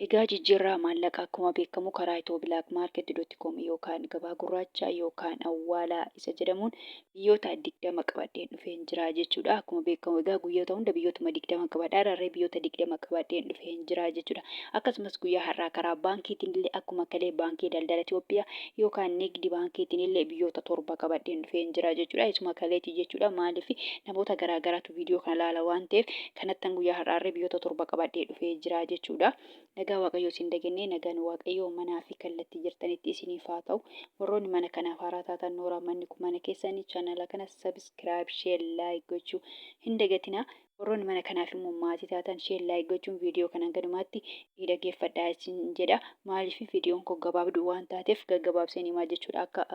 Egaa jijjiirraa maallaqaa akkuma beekamu karaa ethioblkmarket.com yookaan gabaa gurraacha yookaan awwaalaa isa jedhamuun biyyoota 20 qabadheen dhufeen jira jechuudha. Akkuma beekamu egaa guyyoota hunda biyyootuma 20 qabadha. Har'arree biyyoota 20 qabadheen dhufeen jira jechuudha. Akkasumas guyyaa har'aa karaa baankiitiin illee akkuma kalee Baankii Daldala Itoophiyaa yookaan Nigdi Baankiitiin illee biyyoota 7 qabadheen dhufeen jira jechuudha. Isuma kaleeti jechuudha. Maaliif namoota garaa garaatu viidiyoo kana laala waan ta'eef kanattan guyyaa har'aarree biyyoota 7 qabadhee dhufee jira jechuudha. Nagaa Waaqayyoo isin dagannee, nagaan Waaqayyoo manaa fi kallattii jirtanitti isiniif haa ta'u. Warroonni mana kanaaf haaraa taatan, nooraa, manni kun mana keessanii, chaanala kana subscribe, share, like gochuu hin dagatinaa. Warroonni mana kanaaf immoo maatii taatan, share, like gochuun viidiyoo kana gadumaatti dhaggeeffadhaa isin jedha. Maaliif viidiyoon koo gabaabduu waan taateef gaggabaabseen himaa jechuudha, akka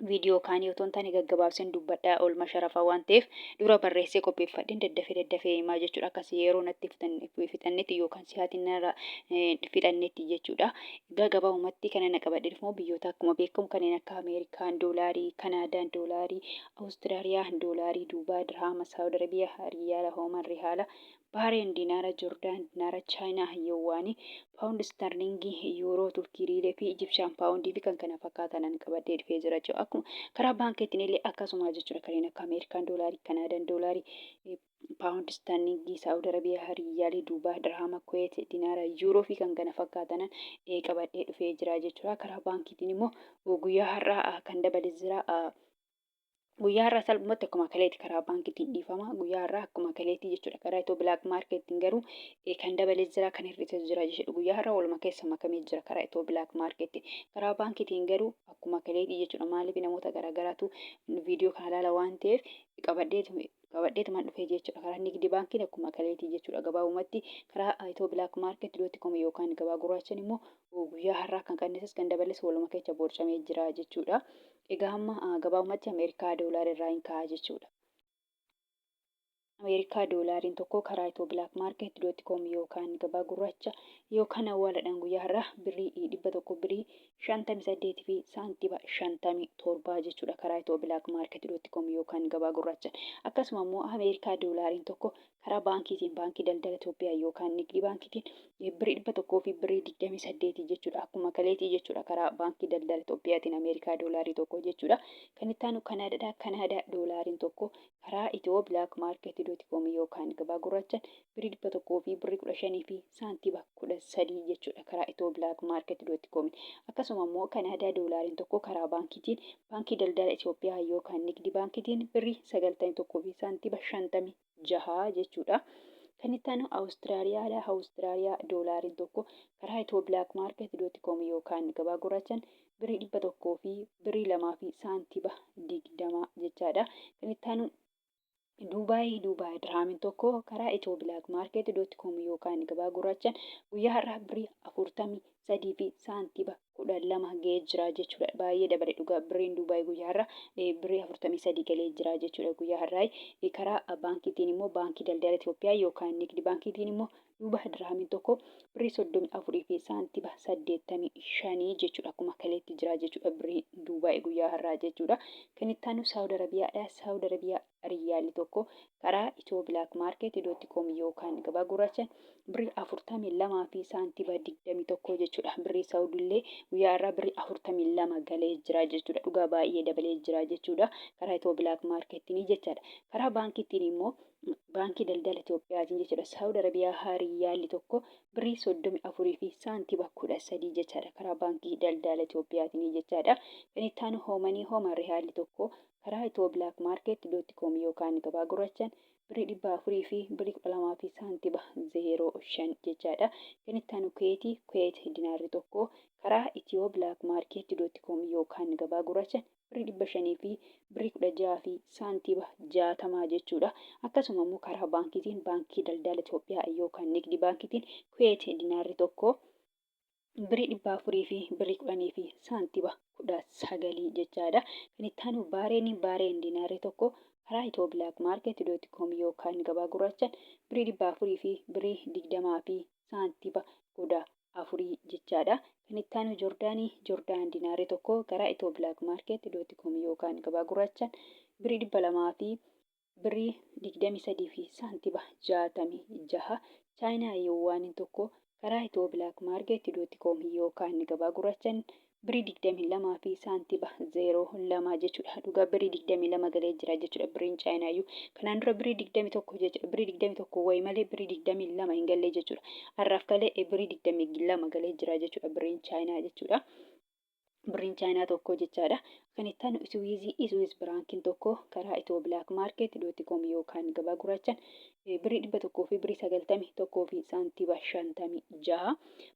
viidiyoo kaanii otoo hin taane gaggabaabseen dubbadhaa, oolma sharafaa waan ta'eef dura barreessee qopheeffadheen daddafee daddafee himaa jechuudha. Akkas yeroo natti fixannetti yookaan sa'aatiin narra fixannetti jechuudha. Egaa gabaabumatti kana na qabadhee dhufu biyyoota akkuma beekamu kanneen akka Ameerikaan doolaarii, Kanaadaan doolaarii, Awustiraaliyaan doolaarii, Duubaa dirhaama, Saawud Arabiyaa riyaala, Hooman rihaala, Baareen Dinaara, Jordaan Dinaara, Chaayinaa Yuwaanii, Paawundi Istarliingii, Yuuroo, Turkii Riilee fi Ijibshaan Paawundii fi kan kana fakkaatanan qabadhee dhufee jira jechuudha. Akkuma karaa baankiitiin illee akkasuma jechuudha. Kanneen akka Ameerikaan Doolaarii, Kanaadaan Doolaarii, Paawundi Istarliingii, Saawud Arabiyaa Riyyaalii, Duubaa Dirhaama, Kuweet Dinaara, Yuuroo fi kan kana fakkaatanan qabadhee dhufee jira jechuudha. Karaa baankiitiin immoo guyyaa har'aa kan dabale jira. Guyyaa har'aa salphumatti akkuma kaleeti karaa baankiitiin, dhiifama. Guyyaa har'aa akkuma kaleetii jechuudha. Karaa Ethio Black Marketiin garuu kan dabalee jira, kan hir'isee jira jechuudha. Guyyaa har'aa waluma keessa makamee jira karaa Ethio Black Marketiin. Karaa baankiitiin garuu akkuma kaleetii jechuudha. Maaliif namoota garaagaraatu viidiyoo kana ilaala waan ta'eef qabadheetumaan dhufee jechuudha. Karaa Nigdi Baankiin akkuma kaleetii jechuudha. Gabaabumatti karaa Ethio Black Market dot com yookaan gabaa gurraachaan immoo guyyaa har'aa kan qanneses kan dabales waluma keessa borcamee jira jechuudha. Egaa amma gabaabumatti Ameerikaa doolaara irraa hin ka'a jechuudha. Ameerikaa doolaariin tokko karaa Ethio Black Market dot com yookaan gabaa gurraacha yookaan awwaaladhaan guyyaa har'aa birrii 100 birrii 58 fi saantima 57 jechuudha karaa Ethio Black Market dot com yookaan gabaa gurraacha. Akkasuma immoo Ameerikaa doolaariin tokko karaa baankiitiin, Baankii Daldala Itoophiyaa yookaan Nigdi Baankiitiin, birrii 100 fi birrii 28 jechuudha. Akkuma kaleetii jechuudha karaa Baankii Daldala Itoophiyaatiin Ameerikaa doolaarii tokko jechuudha. Kan itti aanu Kanaadaadha. Kanaadaa doolaariin tokko karaa Ethio Black Market dot com yookaan gabaa gurraachaan birrii 100 fi birrii 15 fi saantima 13 jechuudha karaa Ethio Black Market dot com. Akkasuma immoo Kanaadaa doolaariin tokko karaa baankiitiin, Baankii Daldala Itoophiyaa yookaan Nigdi Baankiitiin, birrii 91 fi saantima 56 jechuudha. Kan itti aanu Awustiraaliyaadha. Awustiraaliyaa doolaariin tokko karaa Ethio Black Market dot com yookaan gabaa gurraachaan birrii 100 fi birrii 2 fi saantima 20 jechaadha. Kan itti aanu Duubaay. Duubaay dirhaamiin tokko karaa Ethio Black Market dot com yookaan gabaa gurraachaan guyyaa har'aa birrii 43 fi saantima 12 ga'ee jira jechuudha. Baay'ee dabale dhugaa, birriin Duubaay guyyaa har'aa birrii 43 galee jira jechuudha guyyaa har'aa. Karaa baankiitiin immoo, Baankii Daldala Itoophiyaa yookaan Nigdi Baankiitiin immoo, Duuba dirhaamiin tokko birrii 34 fi saantima 85 jechuudha. Akkuma kaleetti jira jechuudha birrii Duubaay guyyaa har'aa jechuudha. Kan itti aanu Saawud Arabiyaadha. Saawud Arabiyaa riyyaalli tokko karaa Ethio Black Market dot com yookaan gabaa gurraachaan birrii 42 fi saantima 21 jechuudha. Birrii Saawudillee guyyaa har'aa birrii 42 galee jira jechuudha. Dhugaa baay'ee dabalee jira jechuudha. Karaa Ethio Black Marketiin jechaadha. Karaa baankiitiin immoo, Baankii Daldala Itoophiyaatiin jechuudha. Saawud Arabiyaa riyyaalli tokko birrii 34 fi saantima 13 jechaadha. Karaa Baankii Daldala Itoophiyaatiin jechaadha. Kan itti aanu Hoomanii. Hooman riyaalli tokko karaa Ethio Black Market dot com yookaan gabaa gurraachaan birrii 400 fi birrii 12 fi saantima 05 jechaadha. Kan itti aanu Kuweetii. Kuweet dinaarri tokko karaa Ethio Black Market dot com yookaan gabaa gurraachaan birrii 500 fi birrii 16 fi saantima 60 jechuudha. Akkasuma immoo karaa baankiitiin, Baankii Daldala Itoophiyaa yookaan Nigdi Baankiitiin, Kuweet dinaarri tokko birrii 400 fi birrii 10 fi saantima 19 jechaadha. Kan itti aanu Baareenii. Baareen dinaarri tokko karaa Ethio Black Market dot com yookaan gabaa gurraachaan birrii 400 fi birrii 20 fi saantima 14 jechaadha. Kan itti aanu Joordaanii. Joordaan dinaarri tokko karaa Ethio Black Market dot com yookaan gabaa gurraachaan birrii 200 fi birrii 23 fi saantima 66. Chaayinaa yuwaaniin tokko Karaa Itiyoo Black Market dot com yookaan gabaa gurraachaan birii 22 fi saantiba 02 jechuudha. Dhugaa birii 22 galee jira jechuudha birriin chaayinaayyuu. Kanaan dura birii 21 jechuudha. Birii 21 wayi malee birii 22 hin gallee jechuudha. Har'aaf kalee birii 22 galee jira jechuudha birriin chaayinaa jechuudha. Birriin chaayinaa tokko jechaadha. Kan itti aanu Iswiizii Iswiis biraankiin tokko karaa Itiyoo Black Market dot com yookaan gabaa gurraachaan birrii 100 fi birrii 91 fi saantiba 56.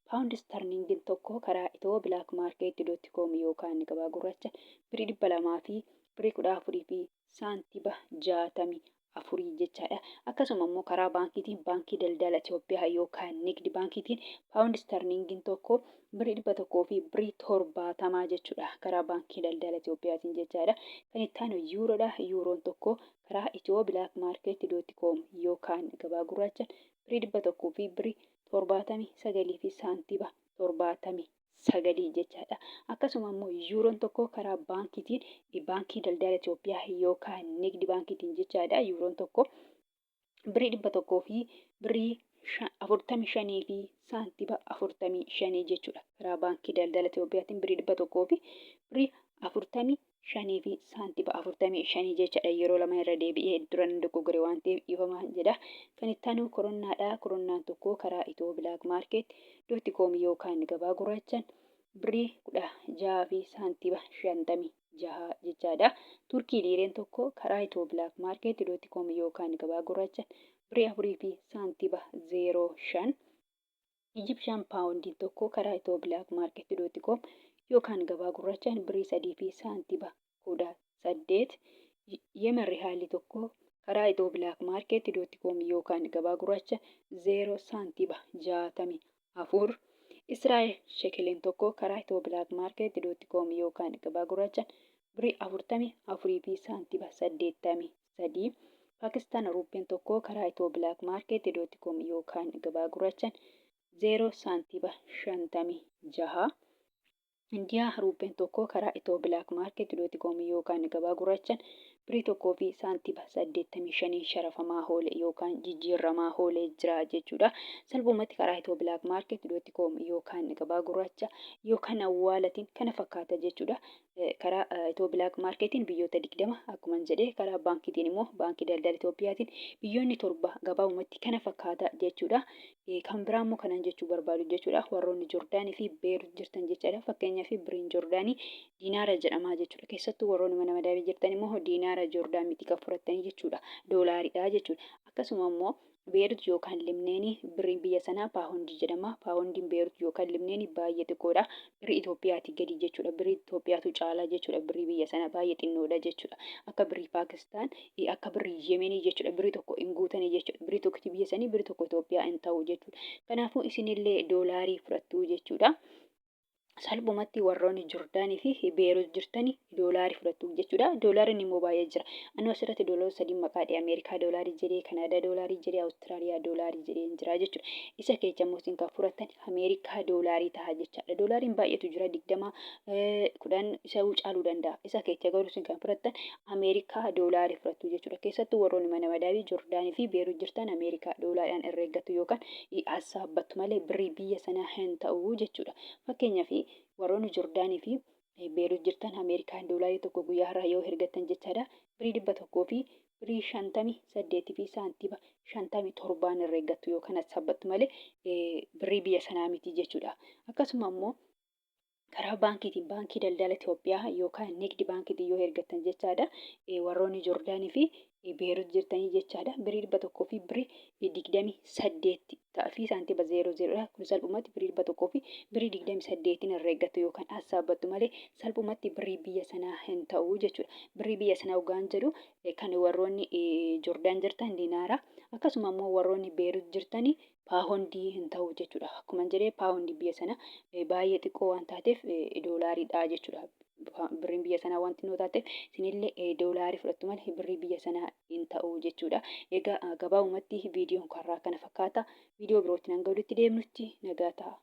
Paawundi istarliingiin tokko karaa Itiyoo Black Market dot com yookaan gabaa gurraachaan birrii 200 fi birrii 14 fi saantiba 64 jechaadha. Akkasuma immoo karaa baankiitiin Baankii Daldala Itoophiyaa yookaan Nigdi Baankiitiin paawundi istarliingiin tokko birrii 100 fi birrii 70 jechuudha. Karaa Baankii Daldala Itoophiyaatiin jechaadha. Kan itti aanu yuuroodha. Yuuroon tokko karaa Itiyoo Black Market dot com yookaan gabaa gurraacha birrii 100 fi birrii 79 fi saantiba 79 jechaadha. Akkasuma immoo yuuroon tokko karaa baankiitiin Baankii Daldala Itoophiyaa yookaan Nigdi Baankiitiin jechaadha. Yuuroon tokko birrii 100 fi birrii 45 fi saantiba 45 jechuudha. Karaa Baankii Daldala Itoophiyaatiin birrii 100 fi birrii 45 fi saantiba 45 jechaadha. Yeroo lama irra deebi'ee duran dogoggore waan ta'eef dhiifama jedha. Kan itti aanu koronnaadha. Koronnaan tokko karaa Itiyoo Black Market dot com yookaan gabaa gurraachaan birrii 16 fi saantiba 56 jechaadha. Turkii liireen tokko karaa Itiyoo Black Market dot com yookaan gabaa gurraachaan birrii 4 fi saantiba 05. Ijipshaan paawundiin tokko karaa Itiyoo Black Market dot com yookaan gabaa gurraachaan birrii 3 fi saantiba 18. Yemen rihaalli tokko karaa Itiyoo Black Market dot com yookaan gabaa gurraacha 0 saantiba 64. Israa'el shekeleen tokko karaa Itiyoo Black Market dot com yookaan gabaa gurraachaan birrii 44 fi saantiba 83. Paakistaan ruuppeen tokko karaa Itiyoo Black Market dot com yookaan gabaa gurraachaan 0 saantiba 56. Indiyaa ruuppeen tokko karaa Itiyoo Black Market dot com yookaan gabaa gurraachaan birrii 1 fi saantiba 85 sharafamaa hoole yookaan jijjiirramaa hoolee jira jechuudha. Salphumatti karaa Itiyoo Black Market dot com yookaan gabaa gurraacha yookaan awwaalatiin kana fakkaata jechuudha. Karaa Itiyoo Black Marketiin biyyoota 20 akkuman jedhe, karaa baankiitiin immoo Baankii Daldala Itiyoophiyaatiin biyyoonni 7 gabaabumatti kana fakkaata jechuudha. Kan biraa immoo kanan jechuu barbaadu jechuudha. Warroonni Jordaanii fi Beerut jirtan jechaadha. Fakkeenyaaf birriin Jordaanii diinaara jedhama jechuudha. Keessattuu warroonni mana madaamii jirtan immoo diinaara Jordaan miti kan fudhattanii jechuudha. Doolaaridha jechuudha. Akkasuma immoo Beerut yookaan Libneeni birriin biyya sanaa paahondii jedhama. Paahondiin Beerut yookaan Libneeni baay'ee xiqqoodha. Birrii Itoophiyaatii gadi jechuudha. Birrii Itoophiyaatu caala jechuudha. Birrii biyya sanaa baay'ee xinnoodha jechuudha. Akka birrii Paakistaan, akka birrii Yemenii jechuudha. Birrii tokko hin guutanii jechuudha. Birrii tokkichi biyya sanii birrii tokko Itoophiyaa hin ta'u jechuudha. Kanaafuu isinillee doolaarii fudhattu jechuudha. Salphumatti warroonni Jordaanii fi Beerut jirtani doolaarii fudhattu jechuudha. Doolaariin immoo baay'ee jira. Ani asirratti doolaarota sadii maqaa dha'e: Ameerikaa doolaarii jedhee, Kanaadaa doolaarii jedhee, Awustiraaliyaa doolaarii jedhee jira jechuudha. Isa keessa immoo isin kan fudhattan Ameerikaa doolaarii ta'a jechaadha. Doolaariin baay'eetu jira, 20, 10 isa caaluu danda'a. Isa keessa garuu isin kan fudhattan Ameerikaa doolaarii fudhattu jechuudha. Keessattuu warroonni mana madaamii Jordaanii fi Beerut jirtan Ameerikaa doolaariidhaan herreeggattu yookaan hassaabbattu malee birrii biyya sanaa hin ta'u jechuudha. Fakkeenyaaf warroonni Jordaanii fi Beerut jirtan Ameerikaan doolaarii tokko guyyaa har'aa yoo hergattan jechaadha. Birrii 100 fi birrii 58 fi saantiba 57n herreeggattu yookaan hassaabbattu malee birrii biyya sanaa miti jechuudha. Akkasuma immoo karaa baankiitiin Baankii Daldala Itoophiyaa yookaan Nigdi Baankiitiin yoo hergattan jechaadha. Warroonni Jordaanii fi Beerut jirtanii jechaadha. Birrii 100 fi birrii 28 fi saantiba 00 dha. Kun salphumatti birrii 100 fi birrii 28n herreeggattu yookaan hassaabbattu malee salphumatti birrii biyya sanaa hin ta'u jechuudha. Birrii biyya sanaa hoggaan jedhu kan warroonni Jordaan jirtan dinaara, akkasuma immoo warroonni Beerut jirtanii paahondii hin ta'u jechuudha. Akkuma jedhee paahondii biyya sana baay'ee xiqqoo waan taateef doolaariidha jechuudha. Birriin biyya sanaa waan xinnoo taateef isinillee doolaarii fudhattu malee birrii biyya sanaa hin ta'u jechuudha. Egaa gabaabumatti viidiyoon karraa kana fakkaata. Viidiyoo birootti hanga walitti deemnutti nagaa ta'a.